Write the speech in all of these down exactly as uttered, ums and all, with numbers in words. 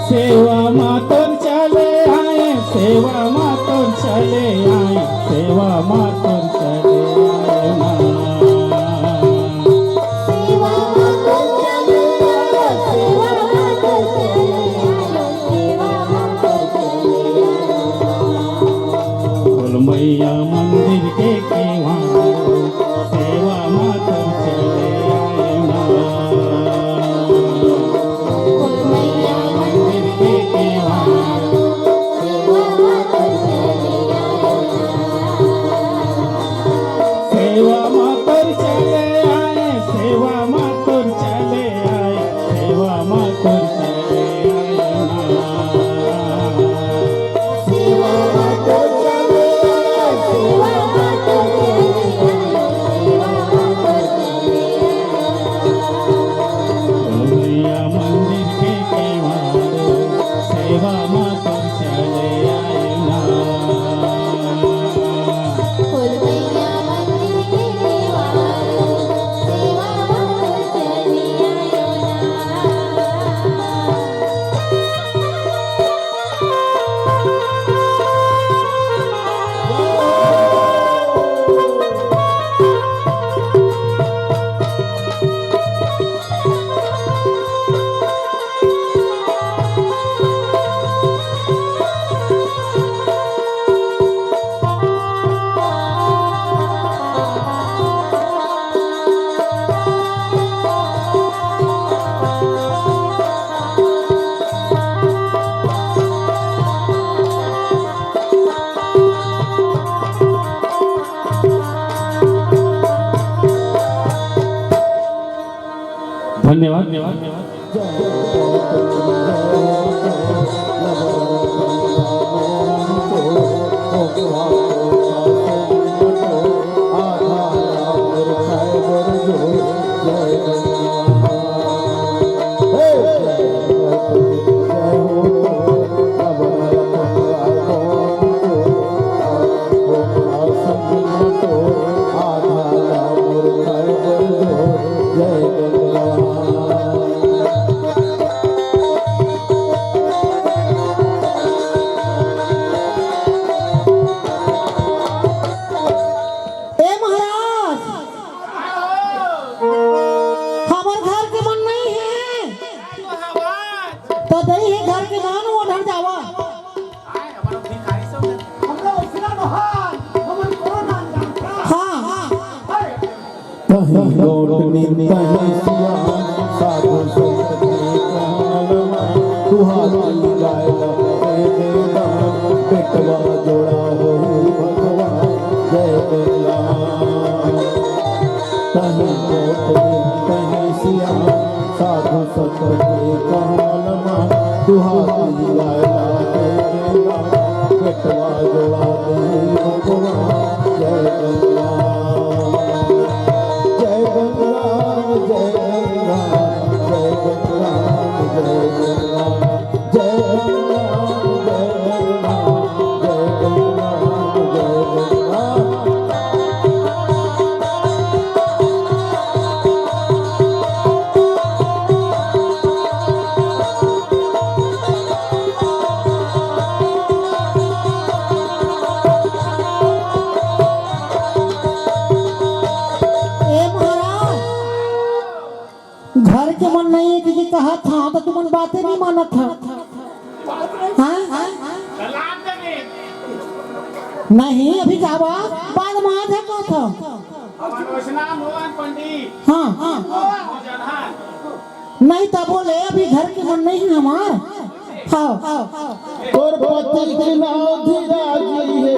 सेवा मा तोर चले आए, सेवा मा तोर चले आए, सेवा मा तोर चले आए ना। सेवा मा तोर चले आए, सेवा मा तोर चले आए, सेवा मा तोर चले आए ना। फूल मैया मंदिर के केवाड़, सेवा मा तोर चले आए ना। फूल मैया मंदिर के केवाड़, सेवा मा तोर चले आए ना। सेवा मा तोर चले आए, सेवा मा तोर चले आए, सेवा मा तोर चले आए ना। सेवा मा तोर चले आए, सेवा मा तोर चले आए, सेवा मा तोर चले आए। भैया मंदिर के केवाड़, सेवा मा तोर चले आए ना। फूल मैया मंदिर के केवाड़, सेवा मा तोर चले आए ना। धन्यवाद। ए महाराज, हमर घर के मन नहीं हे। तो दई हे घर के मन, वो ढंग जावा। हाँ। तहीं लोटनी तहीं सिया, साधु संत के कहलमा, दुहाती गाय लगे दे दान, बेटवा जोड़ा होई भगवान, जय बलराम। तहीं लोटनी तहीं सिया, साधु संत के कहलमा, दुहाती गाय लगे दे दान, बेटवा जोड़ा दे भगवान, जय बलराम। जय गंगा राम, जय गंगा राम, जय गंगा राम, जय गंगा राम, जय गंगा राम, जय गंगा राम, जय गंगा राम। ए महाराज, घर के मन नहीं हे कि कहत हंव, त तुमन बाते नहीं मानत हव। हाँ? नहीं, अभी जावा, बाद में आ जा कहत हंव। हाँ। नहीं त बोले, अभी घर के मन नहीं हे हमार। हाँ। तोर पति के नाव धीराजी हे,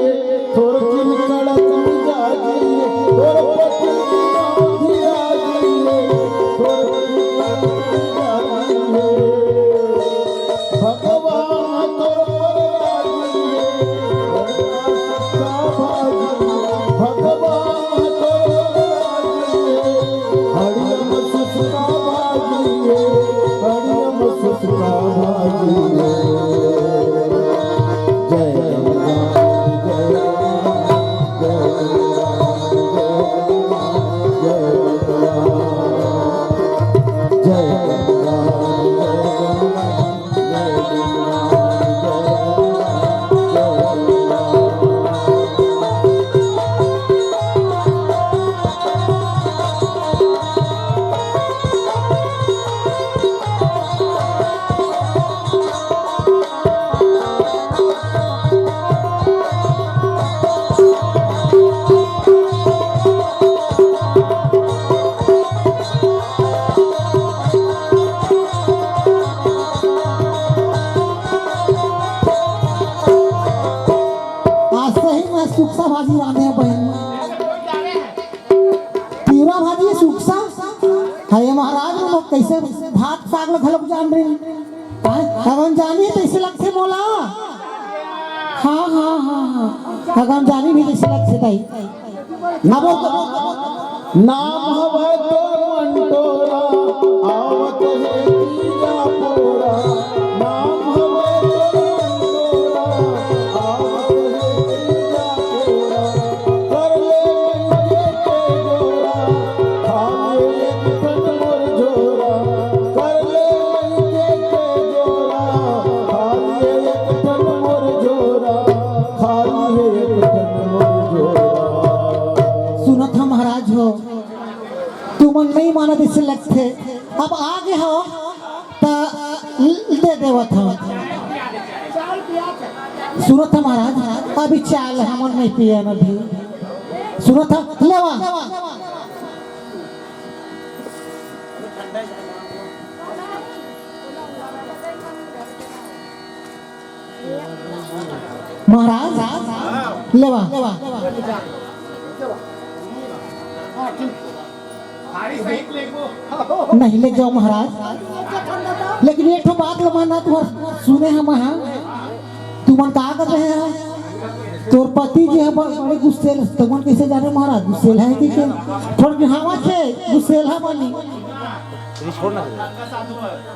थोरकिन कड़क मिजाजी हे। तोर पति के नाव धीराजी हे, थोरकिन कड़क मिजाजी हे। भगवान तोर पर राजी हे, भगवान तोर पर राजी हे। हरियम सुसका भाजी हे, हरियम सुसका भाजी हे। जय राम, जय राम, जय राम, जय राम। पुराने बहन। तिवरा भाजी सुकसा। हे महाराज, वो लोग कैसे भात साग ल घलोक जान रहे हैं? अगम जानी तैसे लगथे मोला। हाँ, हाँ, हाँ, हाँ। अगम जानी भी तैसे लगथे ताई। ना बोल। नाम हवय तोर मंटोरा, आवत हे तीजा पोरा। नाम हवय तोर मंटोरा, आवत हे तीजा पोरा। कर ले मइके के जोरा, खा ले एक ठन मोर झोरा। कर ले मइके के जोरा, खा ले एक ठन मोर झोरा। खा ले एक ठन मोर झोरा। सुनत ह महाराज हो, तुमन नइ मानत अइसे लगथे। अब आगे हो त दे देवत हंव। सुनत ह महाराज, अभी चाल हमन नइ पियन अभी। सुनत ह, लेवा। महाराज, लेवा। नहीं, ले जाओ महाराज। लेकिन एक ठो बात ल मानना, तुहर सुने हम हा। तुमन का कर रहे हैं? तोर पति जी ह बड़-, बड़े गुस्सेल, तुमन कैसे जाने महाराज गुस्सेल है कि के? थोड़ बिहावा के गुस्सेल है बनी।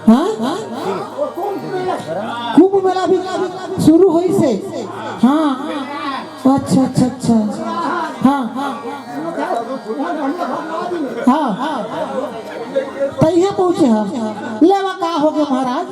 हाँ? कुंभ मेला भी शुरू होइस हे। हाँ। अच्छा, अच्छा, अच्छा। हाँ। हाँ। तइहा पहुँचे हा। लेवा का हो गे महाराज?